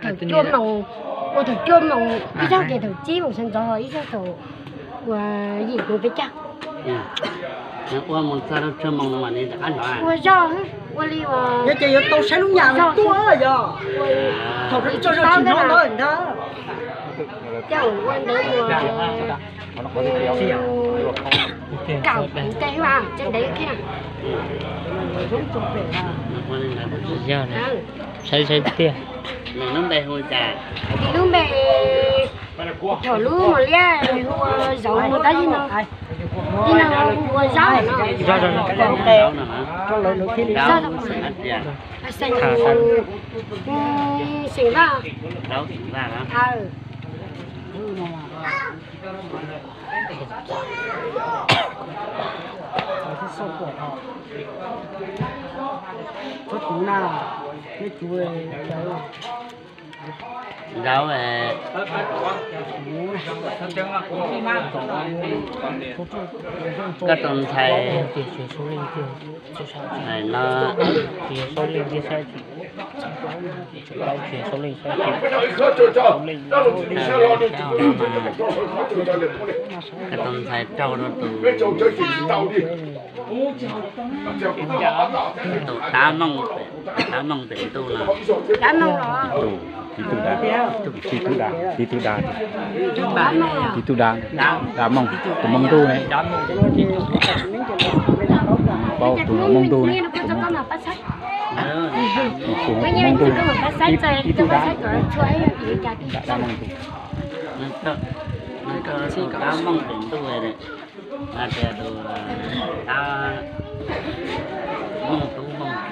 Thaum cuaj moos, ua thaum cuaj moos ib zaug ces thaum tsib moos sawv ntxov ho ib zaug thaum uas yim moos peb caug. Ua moos txog rau cuaj moos no mas nws rov qab hnov. Ua zog, ua li uas yog ces yuav tau saib lub nyam tuaj yog. Thaum tsis tau zog tsis hnov ntawd ntag. Ces ua ntawd ua kaum ntej xwb, ces ntev kiag. Yog, saib saib tiag. Nws lub npe hu cas? Nws lub npe, thaum lub mos liab hu ua Zauv, tab sis no, tab sis no hu ua Zaub no. Xeem Vaj. Zaub, koj tus ntxhais no, koj tus ntxhais raug rau tus, tus Dab Mooj, Dab Mooj pem ntuj no. Dab Mooj los? Tib tug Dab, tib tug Dab, tib tug Dab, tib tug Dab, Dab Mooj, tus Mooj Ntuj ne. Paub tus Mooj Ntuj ne. Tus Mooj Ntuj, tib tug Dab, Dab Mooj Ntuj. Dab Mooj pem ntuj, hais tias tus Dab Mooj tub Mooj, Mooj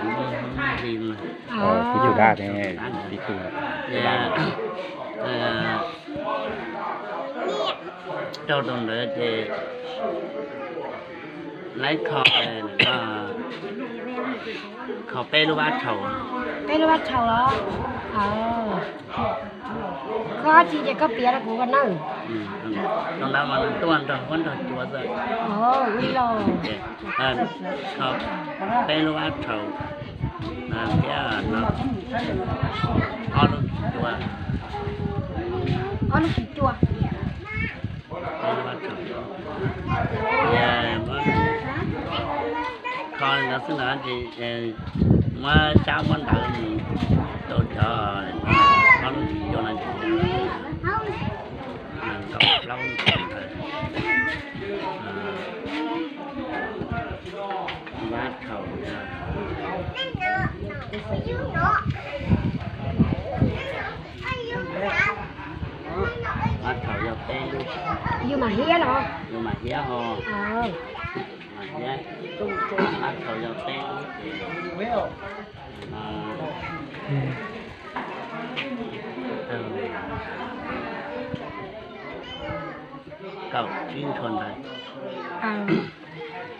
Ntuj, tib tug Dab, tib tug. Raug rau ntawd ces lawv kho, kho peb lub vab rhaum. Peb lub vab rhaum los? Kho dab tsi ces koj piav rau kuv na. Rau ntawd mas nws tuaj nrog huab nrog cua xwb. Kho peb lub vab rhaum thiab ob lub kis cua. Ob lub kis cua. Kho li ntawd xwb ntag ces muab sab muab ntawv mus rau cov ob lub kis cua no ces nkaum plaub ntawd. Vab rhaum, vab rhaum yog peb lub. Yus mam hiab los? Yus mam hiab ho. Mam hiab. Vab rhaum yog peb lub ces kaum tsib ntshua ntawd.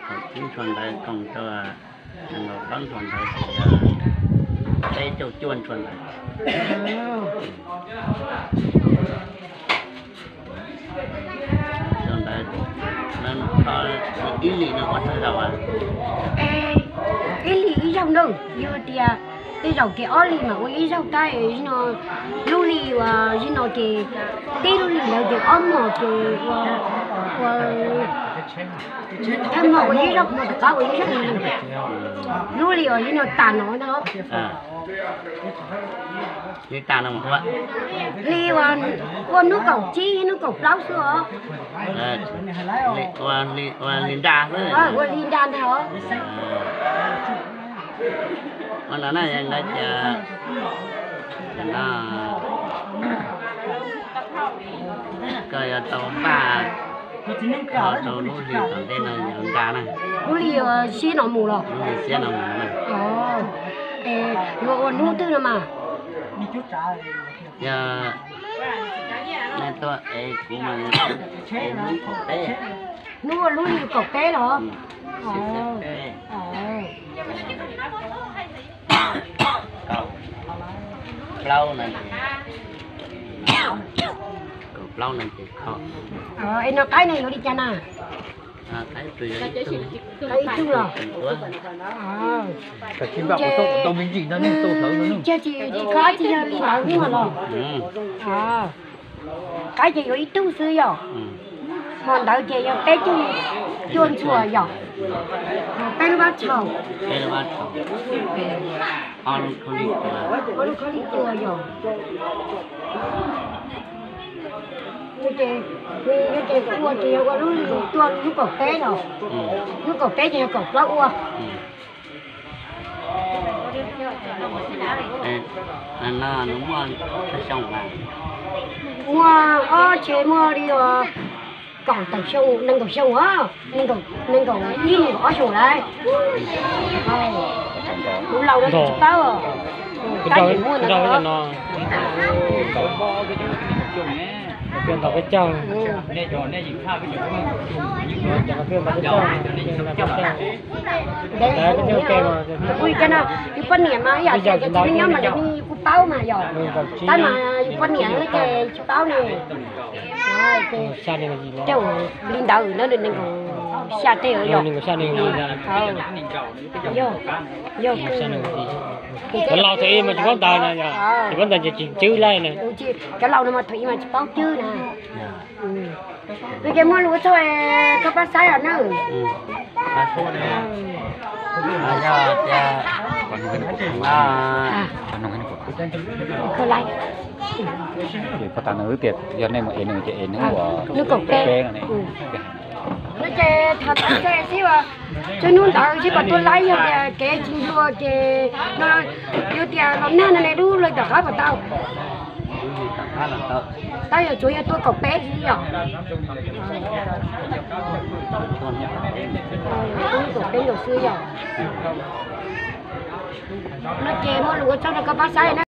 Kaum tsib ntshua ntawd koom rau nees nkaum plaub ntshua ntawd ces yog peb caug cuaj ntshua ntawd. Ntawd, ib lim no ua tsawg zaus? Ib lim ib zaug na, yog tias tej zaum ces ob lim mas ua ib zaug tab no, lub lim uas zim no ces tib lub lim ntawd ces ob mos ces ua, ua thawj mos ua ib zaug, mos tom qab ua ib zaug. Lub lim uas zim no tas no ntag. Li tas no ua, li ua hnub kaum tsib hnub kaum plaub xwb os. Ua li nra xwb. Ua li nra ntag os. Ua no na, yog ntawd ces no koj yuav tau npaj kho rau lub hli tom ntej no yuav nra na. Lub hli siab no mus los? Lub hli siab no mus na. Yuav ua hnub twg no mas? Yog nej tuaj es kuv mas hnub kaum peb. Hnub ua lub hli kaum peb los? Kaum plaub no ces, kaum plaub no ces kho. Es no qaib no yuav li cas na? Ib tug los. Tsis kho tsis yog li ntawd los. Qaib ces yuav ib tug xwb yom. Hmo ntawd ces yog peb tug cuaj ntxhuas yom. Peb lub vab tshau. Ob lub khaub lig cuaj yom. Ces ua ces yog ua lub, tuaj lub kaum peb los. Lub kaum peb ces yog kaum plaub ua. Muaj ob tsev muaj li kaum tawm xyoo, nees nkaum xyoo os, nees nkaum ib nees nkaum ob xyoo lawm. Kuv laus no tsis paub, tab sis muaj ntawd. Peb caug, peb caug, peb caug. Ua li cas no, yus poj niam mas ib yam tias yus txiv neej nyob mas lawv kuj paub mas yog. Tab mas yus poj niam ces tsis paub ne. Tej li ntawd na, nees nkaum xya tej yog. Yog, yog. Cov laus thaum ib mas tsis paub ntawv na, tsis paub ntawv ces tsis cwb laij na. Cov laus no mas thaum ib mas tsis paub cwb na. Nws ces muaj lus ua tsaug, koj pab saib os na. Yog nej mus es nws ces es hnub uas peb no ne. No ces tham tau xwb, hnub ntawd tsis pom tuaj laib, yog tias kev tsis nplua ces no, yog tias los nag no ne, lub lawg tom qab puas tau? Tab yog tsuas yog tuaj kaum peb xwb yom. Kaum peb nkaus xwb yom. No ces muaj lus ua tsaug rau koj pab saib na.